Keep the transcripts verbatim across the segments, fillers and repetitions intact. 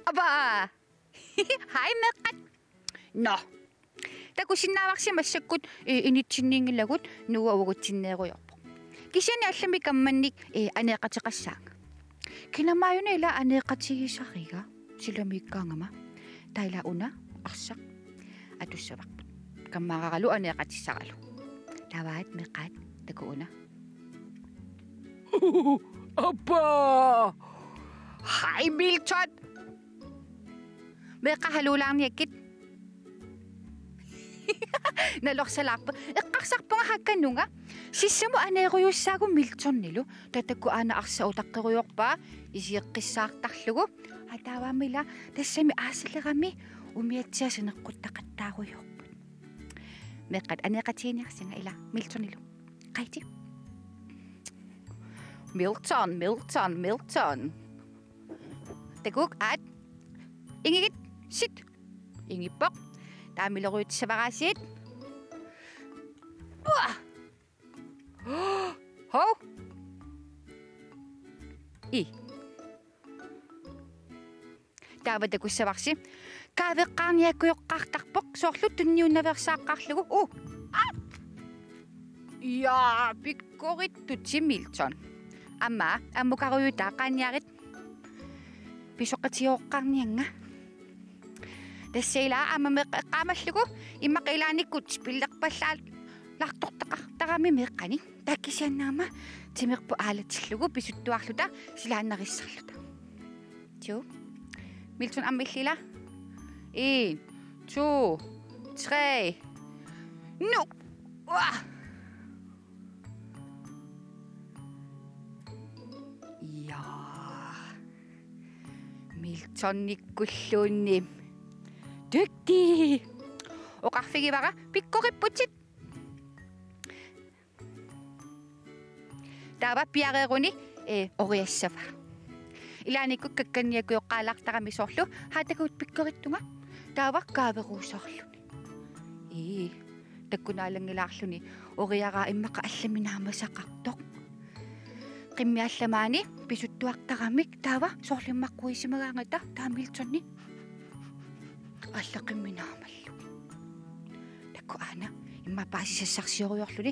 Aba! Hej, meeqqat. Nå. Takusinnaavarsi massakkut, eh, initsinniinngilagut, Noah uagutsinneerujoorpoq. Kisianni allamik kammannik, eh, aneeqateqassaanga. Kinamaajuna ila aneeqatigisariga silamiikkaangama. Taava ila una arsaq atussavarput. Kammaaralu aneeqatissaralu. Taava aat meeqqat takuuk una. Aba! Hej, Milton! Meeqqat haluulaarniakkit. Nalorsalaarpoq. Eqqarsarpunga hakkanunga. Sissamut aneerujussaagut Miltonilu. Taava takuuk aana arsaq utaqqerujoorpaa. Isioqqissaartarlugu. Aa, taava aamma ila tassami aasaleramik umiatsiaq saneqquttaqattaarujoorput. Meeqqat aneeqatiginiarsinga ila Miltonilu. Qajitsi. Milton, Milton, Milton. Takuuk aat. Ingigit, sit. Ingippoq. Taava miloriutissavara, sit. Uah! Hov. I. Taava takussavarsi. Kaaveqqaarniakkujoqqaartarpoq soorlu tunniunnaveersaaqqaarlugu. U. A! Ja, pikkorittutit Milton. Aamma, ammukarujutaa qaanniarit. Pisoqatigoqqaarniannga. Tassa ila aamma meeqqat eqqaamallugu immaqa ilaannikkut spillerpallaalaartortaqartarami meeqqani. Taava kisianni aamma timerput aalatillugu pisuttuarluta silaannarissarluta. Tiu. Milton aamma illit ila. En, to, tre. Nu! Uah! Ja. Miltonikkulluunniit. Dygtig. Oqarfigivara pikkoripputit. Taava piareeruni, eh, oriassavaa. Ilaannikkut kakkanniakkujoqqaalaartarami soorlu, haa takuuk pikkorittunga, taava kaaveruusoorluni. Ii, takkunaalanngilaarluni oriaraa immaqa allamik naamasaqartoq. Qimmit allat maani pisuttuartaramik taava soorlu immaqa quisimagaangata taava Miltoni allat qimmit naamallugit. Takuuk aana immaqa paasisassarsiorujoorluni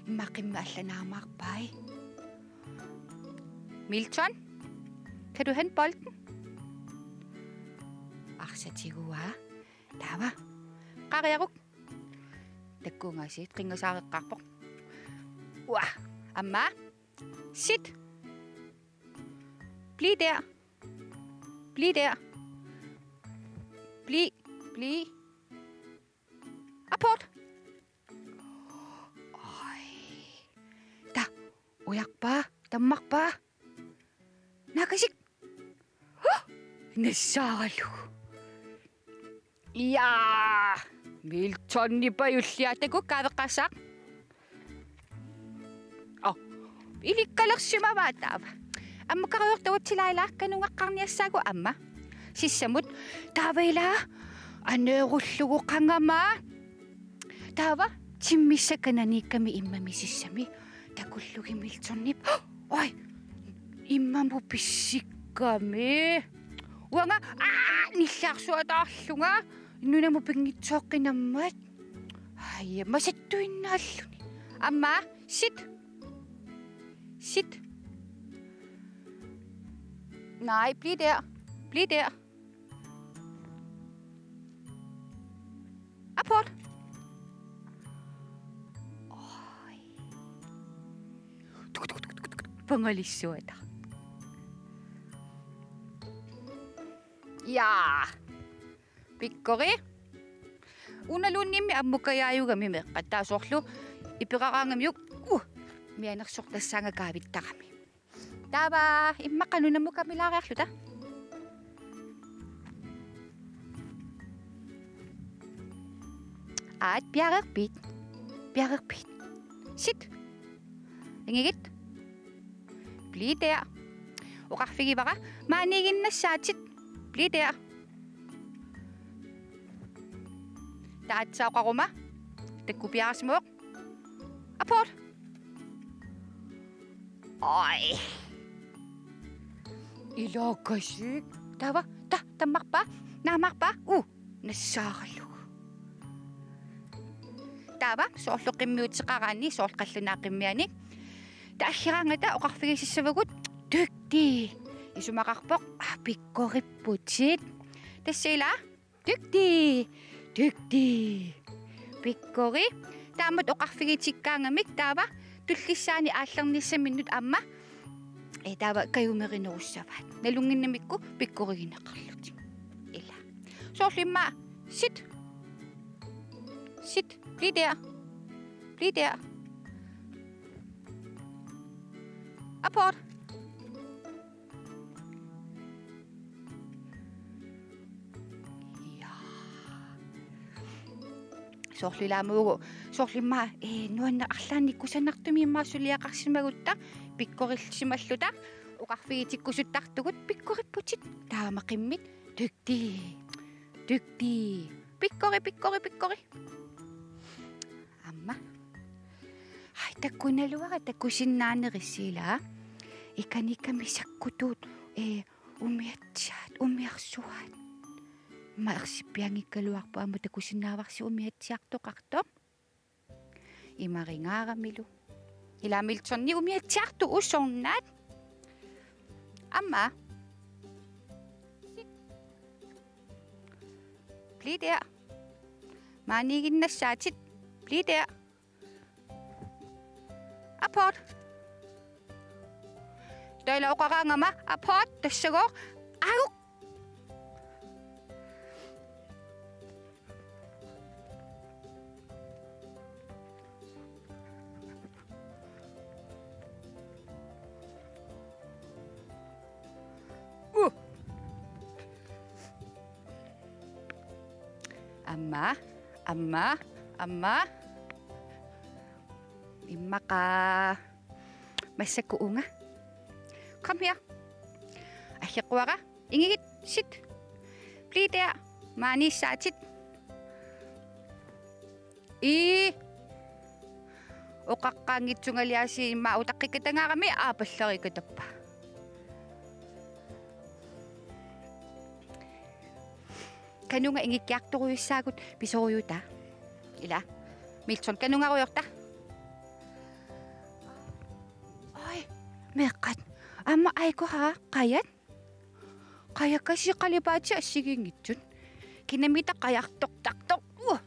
immaqa qimmit allat naamaarpai. Milton, kan du hente bolden? Arsaq tiguaa. Taava. Qariaruk. Takkuungaasiit qinngasaareqqaarpoq. Uah. Aamma. Sit. Bliv der. Bliv der. Bliv. Bliv. Apport. Oj. Taava. Ujarpaa. Tammarpaa. Nakkasik. Huh! Nassaaralugu. Ja, Miltoni pajulliaa takuuk kaaveqqaassaaq. Oh, ilikkalersimavaa taava. Ammukarujoortugut ila kanungaqqaarniassaagut aamma. Sissamut taava ila aneerullugu qangami. Taava timmissat kananiikkami immami sissami. Takullugit Miltonip. Oj! Immamut pissikkami. Uanga, aa, nillaarsuataarlunga. Nunamut pinngitsooqqinammat. Aaja, masattuinnaalluni. Aamma, sit. Sit. Nej, bliv der. Bliv der. Apport. Oj. Pangalissuata. Ja. Pikkori. Unaluunniimmi ammukajaajugami meeqqat taava soorlu iperaraangamiuk, uh, mianersortassaanga kaavittarami. Taava immaqa nunamukamilaariarluta. Aat, piareerpit? Piareerpit? Sit. Inngigit. Bliv der. Oqarfigivara: Maaniiginnassaatit. Bliv der. Taava aatsaat oqaruma: Takupiarasmuk. Apport. Oj. Ilaa, kasik. Taava, ta, tammarpaa, naammaarpaa, u, nassaaralugu. Taava soorlu qimmiuteqaraanni, soorlu qallunaat qimmianit. Taava aggeraangata oqarfigisassavarput dygtig. Isumaqarpoq, aa, pikkoripputit. Tassa ilaa, dygtig, dygtig. Pikkori. Taamatut oqarfigitikkaangamik taava tullissaani aallernissaminnut aamma, ee, taava kajumerinerussavaat. Nalunnginnamikku pikkorigineqarlutik. Ilaa. Soorlu immaqa sit. Sit. Bliv der. Bliv der. Apport. Ja. Soorlu ilaamuugu, soorlu immaqa, ee, nuanneq arlaannik kusanartumik immaqa suliaqarsimagutta, pikkorisimalluta oqarfigitikkusuttartugut pikkoripputit, taama qimmit dygtig, dygtig. Pikkori, pikkori, pikkori. Aamma. Ai, takunaluara takusinnaanerissi ilaa. Ikanikkami sakkutuut, ee, umiatsiaat, umiarsuaat. Immaqa ersippianngikkaluarpoq aamma takusinnaavarsi umiatsiartoqartoq. Imarigaaramilu. Ilaa, Miltoni umiatsiartoq usornaat. Aamma. Bliv der. Maaniiginnassaatit. Bliv der. Apport. Taava ilaa oqaraangama apport, tassagooq. Aaguk. Uh. Aamma, aamma, aamma. Immaqa. Massakkut uunga. Kom her. Aggeqquara. Inngigit. Sit. Bliv der. Maaniissaatit. Ii. Oqaqqaanngitsungaliasi, immaqa utaqqikkatangaarami aappallarikatappa. Kanunga inngikkiartorujussuugut, pisorujuuta. Ilaa. Milton, kanungarujoorta. Oj, meeqqat. Aamma aikuhaa qajat. Qajakasik qalipaatit assigiinngitsut. Kinamita qajartortartoq. Uh.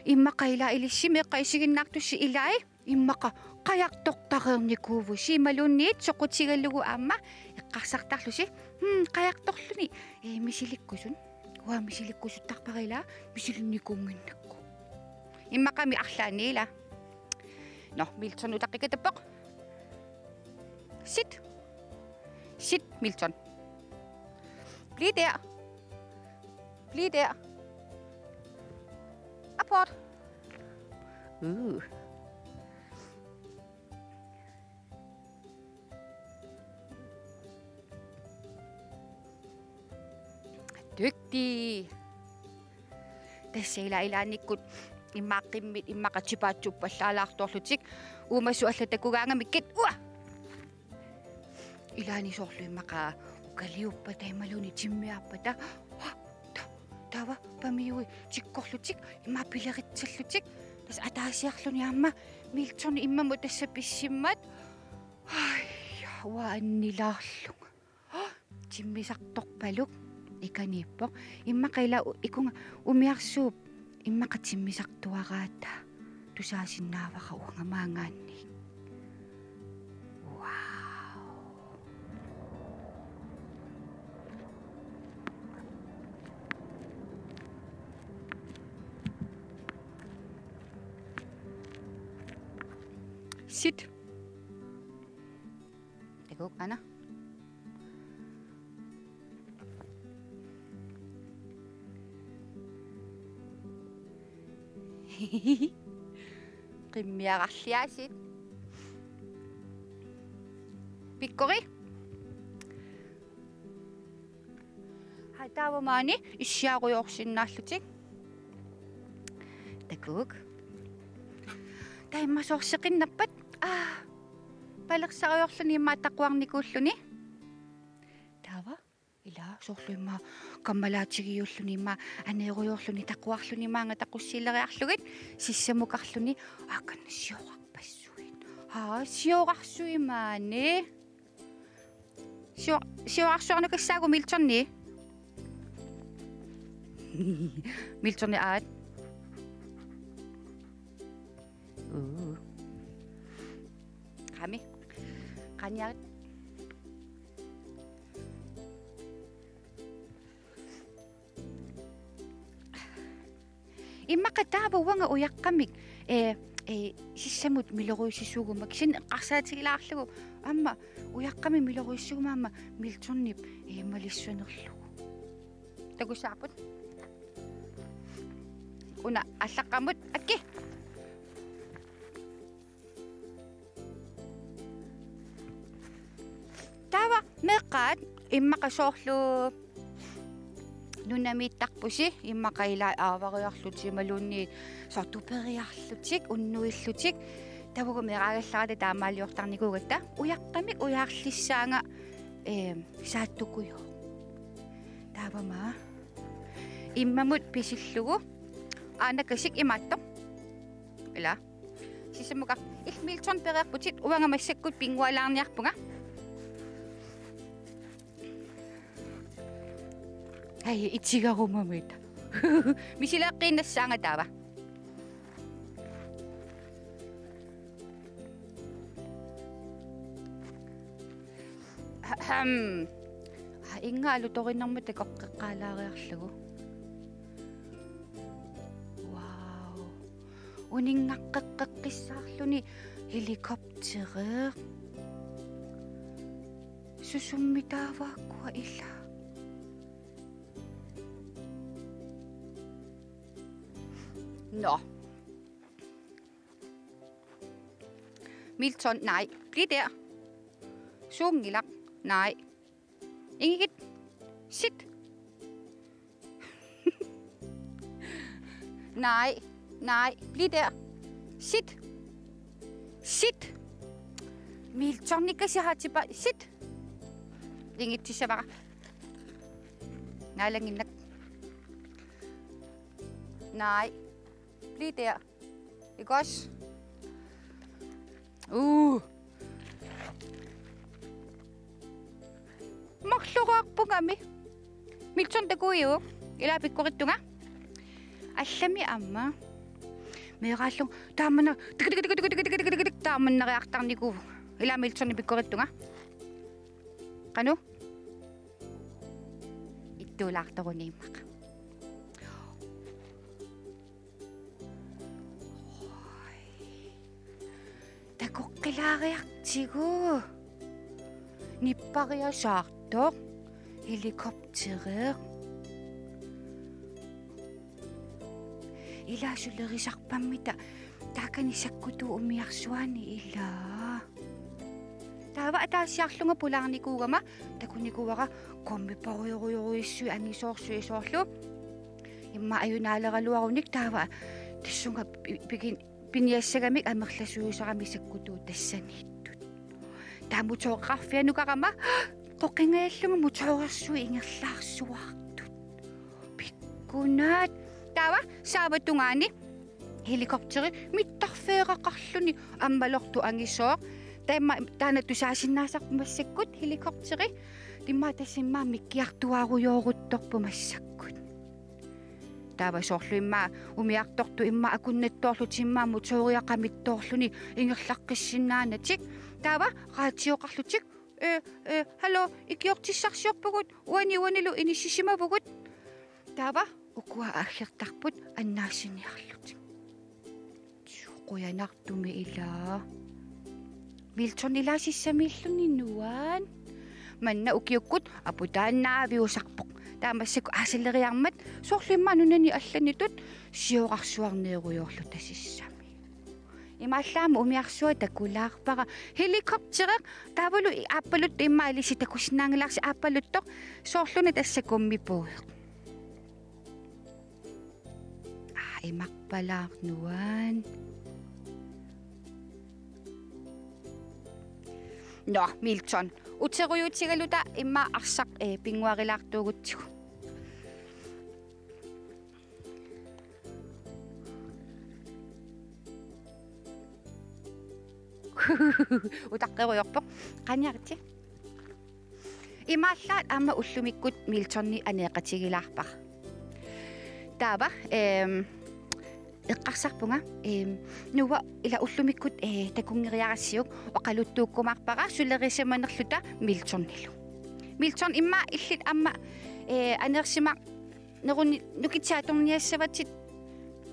Immaqa ilaa ilissi meeqqat isiginnaartussi ilai. Immaqa qajartortareernikuuvusi imaluunniit soqutigalugu aamma eqqarsartarlusi. Hmm, qajartorluni. Ee, misilikkusut. Uanga misilikkusuttarpara ilaa, misilinnikuunnginnakku. Immaqami arlaanni ilaa. Nå, Milton utaqqikatappoq. Sit. Sit, Milton. Bliv der. Bliv der. Apport. Uh. Dygtig. Tassa ilaa, ilaannikkut immaqa qimmit immaqa tipaatsuuppallaalaartorlutik. Uumasut allat takugaangamikkit. Uaa! Ilaanni soorlu immaqa ukaliuppata imaluunniit timmiarpata. Uaa! Ta-, taava pamiui tikkorlutik, immaqa pileritsallutik. Tassa ataasiarluni aamma Milton immamut tassa pissimmat. Ai, uanga annilaarlunga. Timmisartorpaluk ikaniippoq. Immaqa ilaa u-, ikunga umiarsuup immaqa timmisartuaraata tusaasinnaavara uanga maanngaanniit. Wow. Sit. Takuuk, aana. Qimmiararliaasiit. Pikkori. Haa, taava maani issiarujoorsinnaallutik. Takuuk. Taava imma soorlu seqinnarpat. Aa. Palersariorluni imma taquarnikuulluni. Taava. Ila soorlu imma kammalaatigiulluni imma aneerujoorluni taquarluni maanga taqussiileriarlugit sissamukarluni aakkan sioqarpassuit. Haa, sioqarsuit maani. Sio-, sioqarsuarnukassaagut Miltoni. Miltoni aat. Uu. Qami. Qaniarit. Immaqa taava uanga ujaqqamik, ee, ee, sissamut milorujussisuguma, kisianni eqqarsaatigilaarlugu aamma ujaqqamik milorujussisuguma aamma Miltonip, ee, malissunerlugu. Takussavarput. Una allaqqamut, akki. Taava meeqqat immaqa soorlu nunamiittarpusi, immaqa ila aavariarlutik imaluunniit soorlu tuperiarlutik, unnuillutik. Taava uku meeraagallarata taamaaliortarnikuugatta, ujaqqamik ujaarlissaanga, ee, saattukujuvoq. Taava aamma immamut pisillugu aanakasik imaattoq. Ila. Sissamukar. Illit Milton pereerputit, uanga massakkut pinngualaarniarpunga. Ai, itigarumamit. Misileeqqiinnassaanga taava. Ahem. Aa, inga alutorinermut takoqqeqqaalaariarlugu. Wow. Uninngaqqeqqissaarluni helikopteri. Susummi taavaakkua ila. Nå. Milton, nej. Bliv der. Suunngilaq. Nej. Ingrid. Sit. Nej. Nej. Bliv der. Sit. Sit. Milton, ikke så hard til bare. Sit. Ingrid, til så bare. Nej, lad hende. Nej. Bliv der. Ikke også? Uh. Marloriarpungami. Milton, takuiuk. Ila pikkorittunga. Allami aamma. Meeraallunga. Taammanna. Tik, tik, tik, taamannariartarnikuuvugut. Ila Milton pikkorittunga. Qanoq? Ittuulaartoruni immaqa. Takoqqilaariartigu. Nippariasaartoq. Helikopteri. Ila sulerisarpammita. Taakani sakkutuut umiarsuaani ila. Taava ataasiarlunga pulaarnikuugama takunikuuara gummibådorujorujussuit angisoorsui soorlu. Imma ajunaaleraluarunik taava tassunga pi-, pikin-, piniassagamik amerlasuusaramik sakkutuut tassaniittut. Taava motoreqarfianukarama qoqingajallunga motorersui ingerlaarsuartut. Pikkunaat. Taava saavatungaani helikopteri mittarfeeraqarluni ammalortoq angisooq. Taama taanna tusaasinnaasarpoq massakkut helikopteri. Imma tassa imma mikkiartuaarujooruttorpoq massakkut. Taava soorlu imma umiartortut imma akunnattoorlutik imma motoria qamittoorluni ingerlaqqissinnaanatik. Taava raatioqarlutik, ee, ee, hallo, ikiortissarsiorpugut, uani uanilu inissisimavugut. Taava ukua aggertarput annaassiniarlutik. Qujanartumik ila. Milton, ila Sissamiilluni nuann'. Manna ukiukkut aputaannaaviusarpoq. Taava massakkut aasaleriarmat soorlu immaqa nunani allanitut sioqqarsuarneerujoorluta sissami. Imaallaat umiarsuaq takulaarpara. Helikopteri taavalu aappaluttoq immaqa ilissi takusinnaanngilarsi aappaluttoq. Soorluna tassa kummipuueq. Aa, imaqpalaaq nuan. Nå, Milton. Uterujuutigaluta immaqa arsaq, eh, pinnguarilaartuugutsigu. Utaqqerujoorpoq. Qaniaritsi. Imaallaat aamma ullumikkut Miltoni aneeqatigilaarpara. Taava, ehm, eqqarsarpunga, ehm, Noah ila ullumikkut, eh, takunngeriarassiuk oqaluttuukkumaarpara sulerisimanerluta Miltonilu. Milton immaqa illit aamma, eh, aneersimaneruni nukittoq atorniassavatit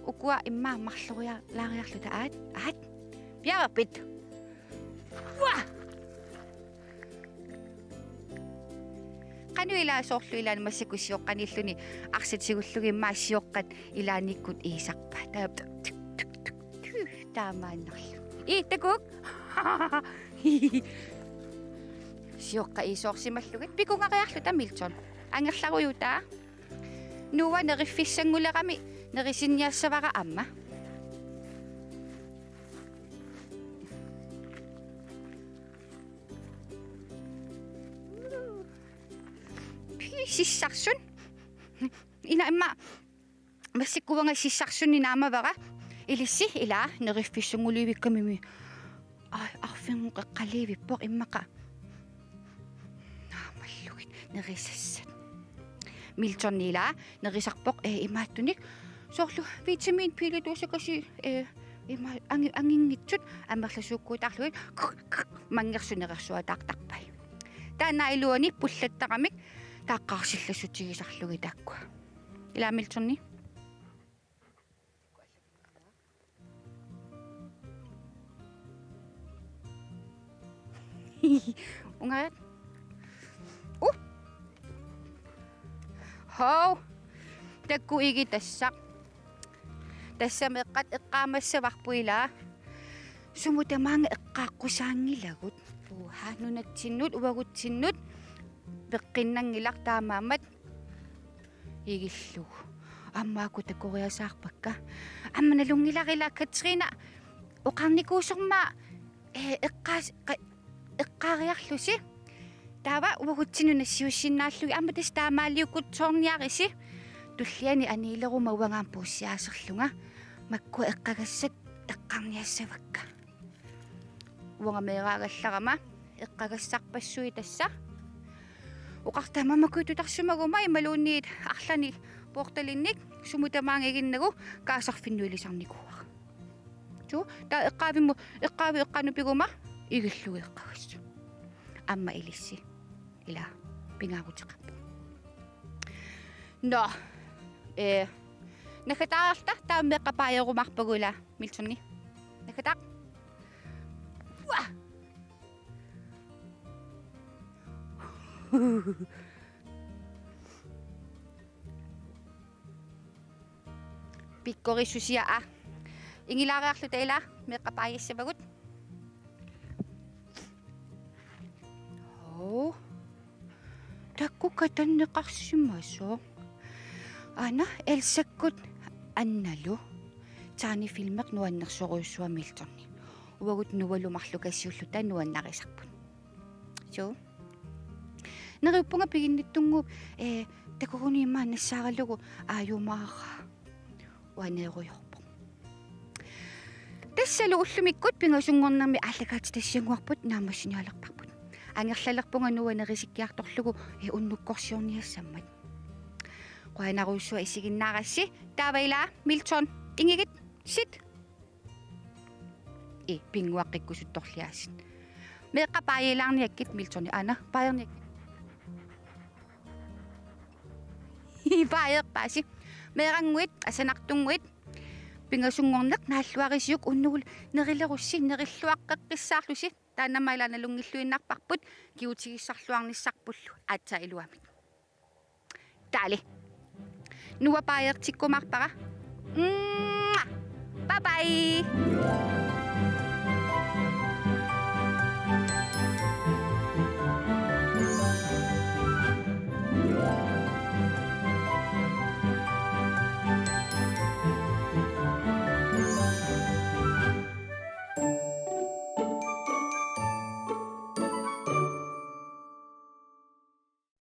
ukua immaqa marlorialaariarluta aat, aat. Piareerpit? Uaa! Qanoq ilaa soorlu ilaanni massakkut sioqqaniilluni arsaq tigullugu immaqa sioqqat ilaannikkut iisarpaat. Taa-, tuk, tuk, tuk, tuk, taamaannarlu. Ii, takuuk. Sioqqat iisoorsimallugit. Pikungariarluta Milton. Angerlarujuutaa. Noah neriffissanngulerami nerisinniassavara aamma. Pii, sissarsun. Ina immaqa massakkut uanga sissarsunni naamavara. Ilissi ila neriffissanngulivikkamimi. Ai, arfineq-eqqaliivippoq immaqa. Naamallugit nerisassat. Milton ila nerisarpoq, eh, imaattunik. Soorlu vitamin piilutuusakasi, eh, ima angi-, anginngitsut amerlasuukkuutaarlugit manngersunerersuataartarpai. Taanna iluani pullattaramik taaqqaarsillassutigisarlugit taakkua. Ila Miltoni. Ungaat. Uh. Hov. Takuuk igitassaq. Tassa meeqqat eqqaamassavarput ila. Sumut tamaanga eqqaaqqusaanngilagut. Uha, nunatsinnut, uagutsinnut. Peqqinnanngilaq taamaammat. Igillugu. Aamma uku takoriasaarpakka. Aamma nalunngilara ila Katrina. Oqarnikuusormaa, eh, eqqaas-, qa-, eqqaariarlusi. Taava uagutsinnut nassiussinnaallugit. Aamma tassa taamaaliukkutsoorniarisi. Tulliani aniileruma uanga aamma puussiaaserlunga. Makkua eqqagassat eqqarniassavakka. Uanga meeraagallarama eqqagassarpassuit tassa. Oqartama makuitutarsimaguma imaluunniit arlaanni portalinnik sumut tamaanga iginnagu kaasarfinnut ilisarnikuuara. Suu, taava eqqaavimmut, eqqaavi eqqaanut piguma igillugu eqqagassat. Aamma ilissi. Ila pingaaruteqarpoq. Nå. Eh, naggataarta taava meeqqat paajerumaarpagut ila Miltoni. Naggataaq. Uah! Pikkorissusia aa. Ingilaariarluta ila meeqqat paajassavagut. Hov. Takuuk katanneqarsimasoq. Aana Elsakkut Annalu. Taanna filmeq nuannersorujussuaq Miltoni. Uagut Noahlu marluk kasiulluta nuannarisarput. Suu. Neriuppunga piginnittunnguup, eh, takugunimmaa nassaaralugu aajumaarpara. Uaneerujoorpoq. Tassalu ullumikkut pingasunngornermi aallakaatitassiannguarput naammassinialerparput. Angerlalerpunga Noah nerisikkiartorlugu, eh, unnukkorsiorniassammat. Qujanarujussuaq isiginnaarassi, taava ila Milton, ingigit, sit. Ii, pinnguaqqikkusuttorliaasit. Meeqqat paajilaarniakkit Miltoni aana, paajarniakkit. Ii, paajeerpaasi. Meerannguit, asanartunnguit, pingasunngorneq naalluarisiuk unnugu nerilerussi, nerilluaqqeqqissaarlusi, taannami ila nalunngilluinnarparput, kigutigissarluarnissarpullu, aatsaat iluamik. Taali. Nuapaajertikkumaarpara. Bye bye.